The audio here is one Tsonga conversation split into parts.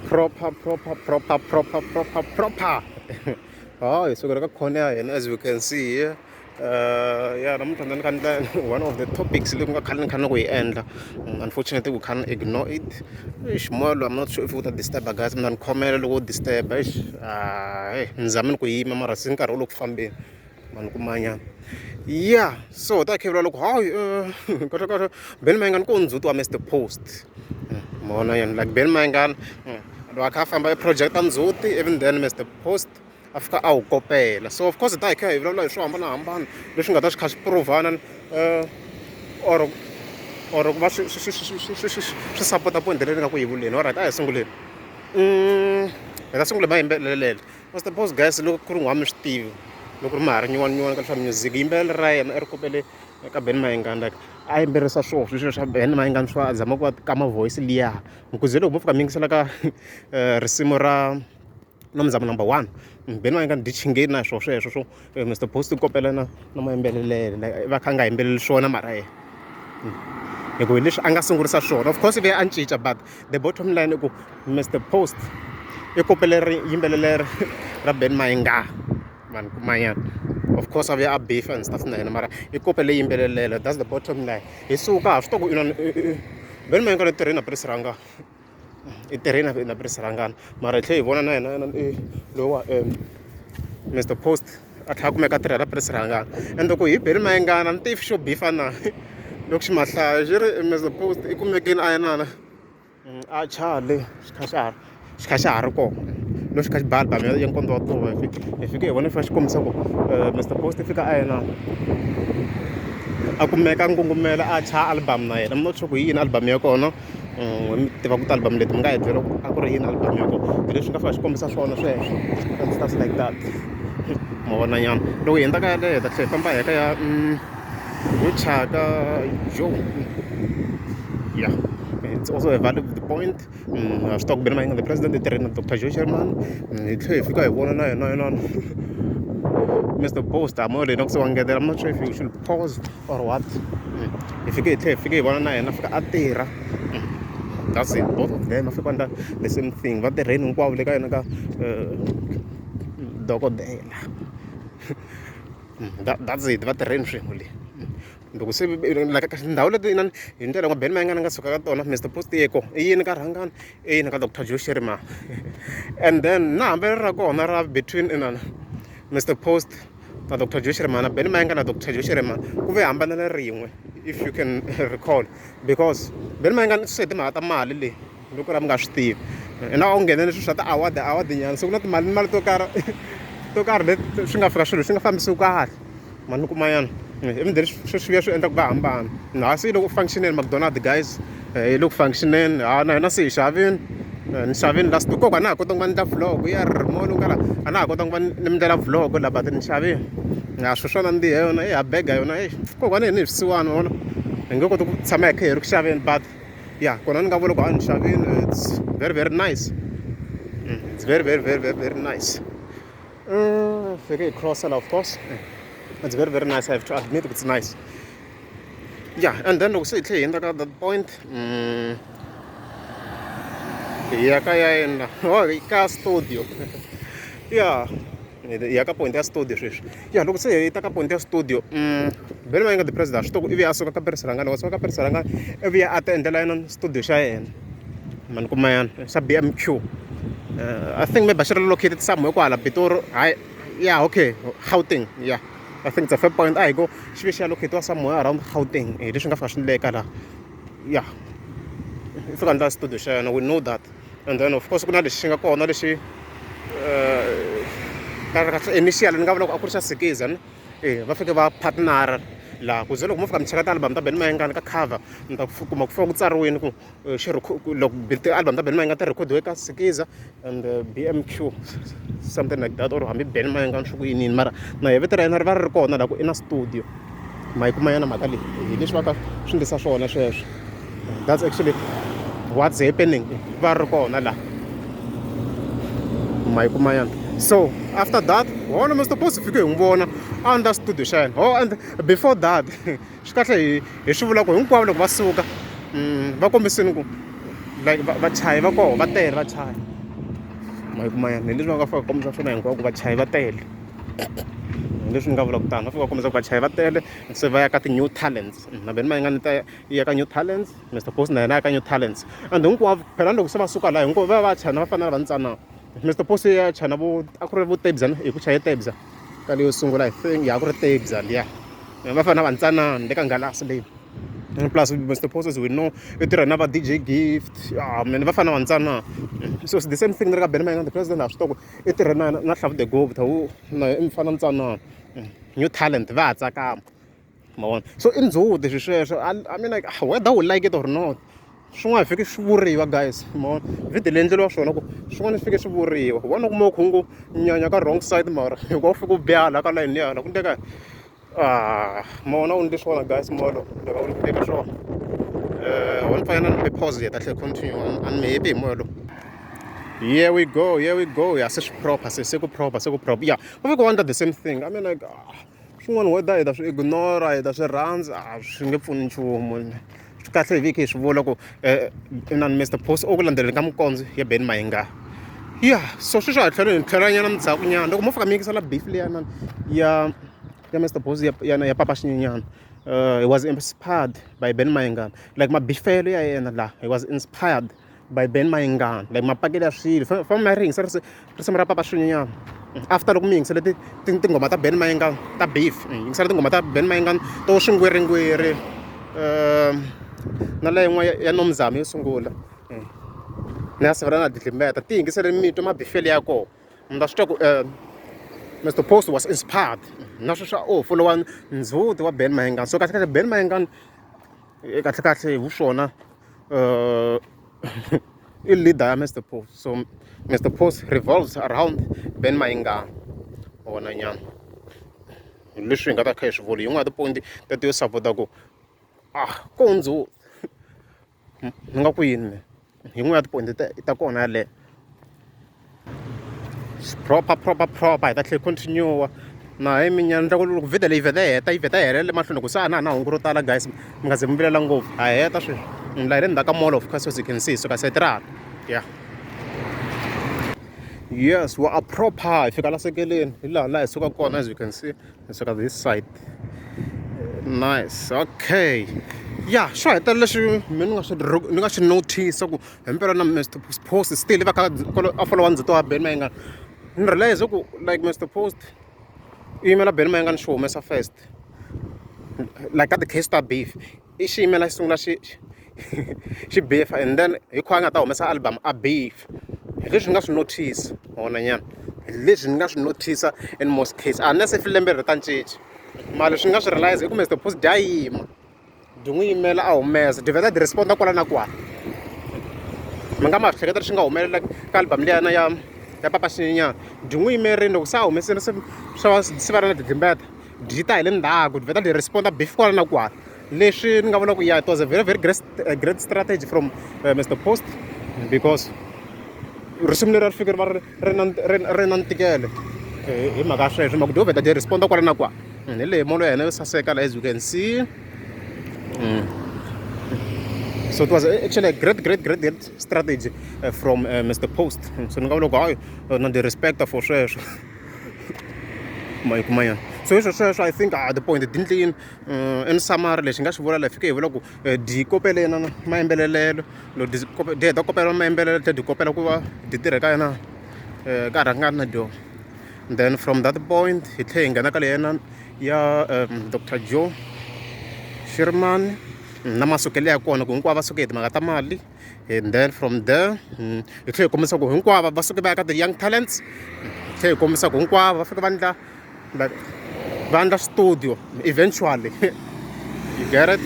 Proper, proper, proper, proper, proper, proper. Oh, hi sukela ka khona ya hina, as we can see here. Ya, namuntlha ni kha ni one of the topics leyi ku nga khale ni kha ni ku yi endla. Unfortunately, we can't ignore it. Eish, moya lowu, I'm not sure if wu ta disturb guys. Mina ni khomela loko wu disturb. Eish, ah, hey, ni zame ni ku yima mara se nkarhi wu le ku fambeni. Mani kumanyana. Yeah, so ta khevula loko hayi kahle kahle Benny Mayengani ku ndzhuti wa Mr Post. Mona yena like Benny Mayengani loko a kha a famba e project ndzhuti, even then Mr Post a fika a wu kopela. So of course ta hi kha hi vulavula hi swo hambanahambana leswi nga ta swi kha swi provana or ku va swi swi swi swi swi swi swi support point leyi ni nga ku yi vuleni. Alright, a hi sunguleni. Hi ta sungula hi mayimbelelelo. Mr Post guys, loko ku ri n'wa mi swi tivi, loko ri ma ha ri nyuwani nyuwani ka swa music, yimbelelo ra yena i ri kopele eka Benny Mayengani, like a yimbelerisa swoho sweswiya swa Benny Mayengani swa a zama ku va kama voice liya. Ku ze loko mo fika mi yingisela ka risimu ra Nomzamo Number One, Benny Mayengani dyi chingeni na swo sweswo swo Mr Post u kopela na mayimbelelelo, like va kha a nga yimbeleli swona mara yena hi ku hi leswi a nga sungurisa swona. Of course ve a cinca, but the bottom line i ku Mr Post i kopele ri yimbelelelo ra Benny Mayengani, vanhu kumanyana. Of course a vuya a beef and stuff na yena, mara i kopele yimbelelelo. That's the bottom line. Hi suka ha swi tiva ku inani Benny Mayengani i tirhe na Prince Rhangani, i tirhe na Prince Rhangani, mara hi tlhela hi vona na yena lowa Mr Post a tlhela a kumeka a tirha na Prince Rhangani. And loko hi Benny Mayengani, a ni tivi xo beef na loko xi ma hlaya xi ri Mr Post i kumekile a yenana a chale xi kha xa ha xi kha xa ha ri kona loko xi kha xi ba album ya Nkondzo wa Tuva. Hi fike hi vona xi fika xi kombisa ku Mr Post i fika a yena a kumeka ngungumela a cha album na yena. I'm not sure ku hi yini album ya kona. Mi tiva ku ti-album leti mi nga hi byela ku a ku ri yini album ya kona, hi leswi nga fika swi kombisa swona sweswo and stuff like that. Ma vona nyana loko hi hundza ka yaleyo, hi ta tlhela hi famba hi ya ka ya yo chaka yo. Yeah, it's also a valid point. Ha swi tiva ku Benny Mayengani the president i tirhe na Dr Joe Shirimani. Hi tlhela hi fika hi vona na yena yena Mr Post a moya leyi na ku se wa ngetela. I'm not sure if you should pause or what. Hi fike hi tlhela hi fike hi vona na yena fika a tirha. That's it, both of them a fika endla the same thing, va tirheni hinkwavo le ka yena ka dokodela. That's it, va tirheni swin'we le. Loko se like tindhawu leti inani hi ndlela yin'wana Benny Mayengani a nga suka ka tona, Mr Post ye kona i yini ka Rhangani, i yini ka Dr Joe Shirimani. And then na hambelo ra kona ra between inana Mr Post na Dr Joe Shirimani na Benny Mayengani na Dr Joe Shirimani ku ve hambanelo rin'we, if you can recall, because Benny Mayengani swi hi timhaka ta mali leyi loko ra mi nga swi tivi ina a wu nghenele swilo swa ti-award award nyana, se ku na timali mali to karhi leti swi nga fika swilo swi nga fambisiwi kahle mani kumanyana even then swi swi vuya swi endla ku va hambana. Ha se yi le ku functioneni McDonald guys, yi le ku functioneni. Ha na hina se hi xavini, ni xavini last week. Koko a na ha kota ku va ni endla vlog ya ri mo nga la a na ha kota ku va ni mi endlela vlog la, but ni xavini a swilo swa nandziha yona i ha bega yona. Eyi, kokwana hina hi swisiwana vona, hi nge koti ku tshama hi kha hi ri ku xaveni, but ya kona ni nga vula ku a ni xavini. It's very very nice, it's very very very very very nice. Fike hi cross la. Of course it's very very nice, I have to admit it's nice. Yeah, and then loko se hi tlhe hi hundza ka that point, hi ya ka ya yena, oh, ka studio. Yeah, hi ya ka point ya studio sweswi. Ya, loko se hi ta ka point ya studio, Benny Mayengani the president swi tiva ku ivi a suka ka Prince Rhangani, loko a suka ka Prince Rhangani ivi a ti endlela yena studio xa yena, mani kuma yana xa BMQ. I think maybe a xi ri located somewhere kwala Pitori. Hayi, yeah, okay, Gauteng. Yeah, I think it's a fair point. A hi ku xi ve xi ya locate somewhere around Gauteng, hi leswi nga fika swi ndleka laha. Yeah, i fika ndla studio xa yena, we know that. And then of course ku na lexi xi nga kona lexi kahle initial ni nga vula ku a ku ri xa Sikiza ni e va fike va partner laha ku ze loko mo fika mi cheka ti-album ta Benny Mayengani ka cover, mi ta kuma ku fika ku tsariwini ku xi loko ti-album ta Benny Mayengani ti rhekhodiwe ka Sikiza and BMQ, something like that, or hambi Benny Mayengani swi ku yinini, mara na hi vito ra yena ri va ri ri kona laha ku i na studio. Ma yi kuma yana mhaka leyi, hi leswi va ka swi ndlisa swona sweswo. That's actually what's happening, va ri kona laha ma yi kuma yana. So after that wona Mr Post fike hi n'wi vona a ndla studio xa yena. Oh, and before that swi kahle hi swi vula ku hinkwavo loko va suka va kombisini ku Like vachayi va koho va tele vachayi ma yi kuma yani hi leswi va nga fika kombisa swona hinkwako vachayi va tele hi leswi ni nga vulaka tano va fika va kombisa ku vachayi va tele se va ya ka ti-new talents na Benny Mayengani ta ya ka new talents Mr Post na yena ya ka new talents and hinkwavo phela loko se va suka laha hinkwavo va va va chana va fana na vantsanana Mr Post ya chana vo a ku ri vo Tebza hi ku chaye Tebza ka leyo sungula I think ya ku ri Tebza liya va fana na vantsanana le ka Ngalasi leyi plus Mr Post as we know i tirha na va D_J Gift ah man va fana na vantsanana so it's the same thing na le ka Benny Mayengani the president ha swi tiva ku i tirha na Hlavu the Gupta wu na i mfana ntsanana new talent va ha tsakama ma vona so i ndzhuti swi sweswo I mean like whether u like it or not swin'wana swi fike swi vuriwa guys ma vona video leyi endleriwa swona ku swin'wana swi fike swi vuriwa wa kuma u kha u ngo nyanya ka wrong side mara hikuva u fike u biha hala ka layeni liya hala ku endleka ah ma vona u endle swona guys moya lowu loko u eka swona wa ni fanele ni pause hi ta tlhela continue a ni mi happy hi moya lowu. Here we go, here we go. Yeah, se swi proper se se ku proper se ku proper. Yeah, va fika va endla the same thing. I mean like ah, swin'wana whether hi ta swi ignore hi ta swi rhandza a swi nge pfuni nchumu. Swi kahle hi vhiki hi swi vula ku inani Mister Post u ku landzeleni ka mikondzo ya Benny Mayengani. Yeah, so sweswi a hi tlhela hi tlhela nyana ndzhaku nyana loko mo fika mi yingisela beef liyana ya Mister Post ya Papa Xinyenyana he was inspired by Benny Mayengani like mabifelo ya yena la he was inspired by Benny Mayengani like mapakele ya swilo famba mi ya ri yingisela risimu ra Papa Xinyenyana after loko mi yingisele tinghoma ta Benny Mayengani ta beef yingisela tinghoma ta Benny Mayengani to swingwiringwiri na leyi yin'wana ya Nomzamo yo sungula na ya Siva na Didlimbeta ti yingiseleni mi twa mabifelo ya kona mi ta swi twa ku Mister Post was inspired na sweswi o folowa ndzhuti wa Benny Mayengani so kahlekahle Benny Mayengani kahlekahle hi vuswona i leader ya Mister Post so Mister Post revolves around Benny Mayengani wona nyana hi leswi hi nga ta kha hi swi vula yin'wana ya ti-point teto yo sapota ku ah ko ndzhuti ni nga ku yini hi yin'wana ya ti-point ta kona yaleyo proper proper proper hi ta tlhela continue na hi minyandla ku loko video leyi vheta yi heta yi vheta yi helela mahlweni ku se a na ha na hungu ro tala guys mi nga ze mi vilela ngopfu ha heta sweswi la hi le ndzhaku ka mall of course as you can see suka setirata yeah yes we are proper hi fika la sekeleni hi laha laha hi suka kona as you can see hi suka this side nice okay ya xo hetelela lexi me ni nga swi ni nga xi notice ku himpela na Mister Post still va kha a follow ndzhuti wa Benny Mayengani ni realize ku like Mister Post u yimela Benny Mayengani xi humesa first like ka the case ta beef i xi yimela xi sungula xi xi beef and then hi kho a nga ta humesa album a beef hi leswi ni nga swi notice wona nyana hi leswi ni nga swi notice in most case unless if lembe ri ta cinca mara leswi ni nga swi realize i ku Mister Post dya yima byi n'wi yimela a humesa byi vheta byi respond kwala na kwala mi nga ma swi hleketa leswi nga humelela ka album liyana ya Papa Xinyenyana byi n'wi yimerile loko se a humesile se swa se va ri na tidlimbeta byi ta hi le ndzhaku byi vheta byi respond beef kwala na kwala leswi ni nga vula ku ya it was a very very great, a great strategy from Mr Post because risimu leri a ri fike ri va ri na ntikelo hi mhaka sweswo mhaka dyo vheta dyi respond kwala na kwala hi leyi molo ya hina yo saseka la as you can see. So it was actually a great great great great strategy from Mr Post so ni nga vula ku hayi na the respect for sweswo ma yi kuma yona so hi swo sweswo I think the point tindlini in summary lexi nga xi vula la hi fike hi vula ku dyi kopele yena mayimbelelelo loko dyi dyi heta kopela mayimbelelo tlhela dyi kopela ku va dyi tirha ka yena ka rhangani na dyona then from that point hi tlhela hi nghena ka leyi yena ya Doctor Joe Shirimani na masukelo ya kona ku hinkwavo va suke hi timhaka ta mali and then from there hi tlhela hi kombisa ku hinkwavo va suke va ya ka ti-young talents hi tlhela hi kombisa ku hinkwavo va fike va endla like va endla studio eventually you get it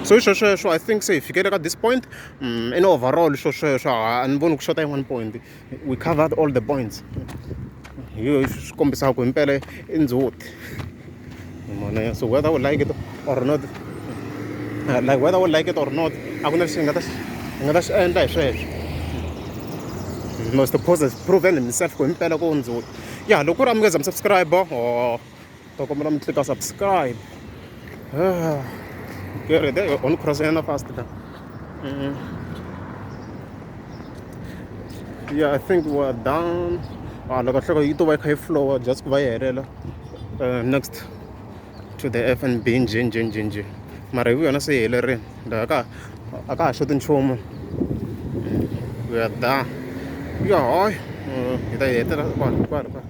so hi swo sweswo I think se hi fikele ka this point in overall swo sweswo a ni voni ku xota yin'wana point we covered all the points hi yo swi kombisaka ku himpela i ndzhuti mona so whether u like it or not like whether u like it or not a ku na lexi hi nga ta xi hi nga ta xi endla hi sweswo Mr Post has proven himself ku himpela ku ndzhuti ya loko ku ri amukeza mi subscribe or ta kombela mi tlika subscribe ah, get it on cross ena fast la. Yeah, I think we're done. Ah, loko nhloko yi to va yi kha yi flowa just ku va yi helela next to the FNB njhe njhe njhe njhe, mara hi yona se yi helerile la, a ka ha xoti nchumu. We are done. Ya, hayi, hi ta yi hetela kwala kwala kwala.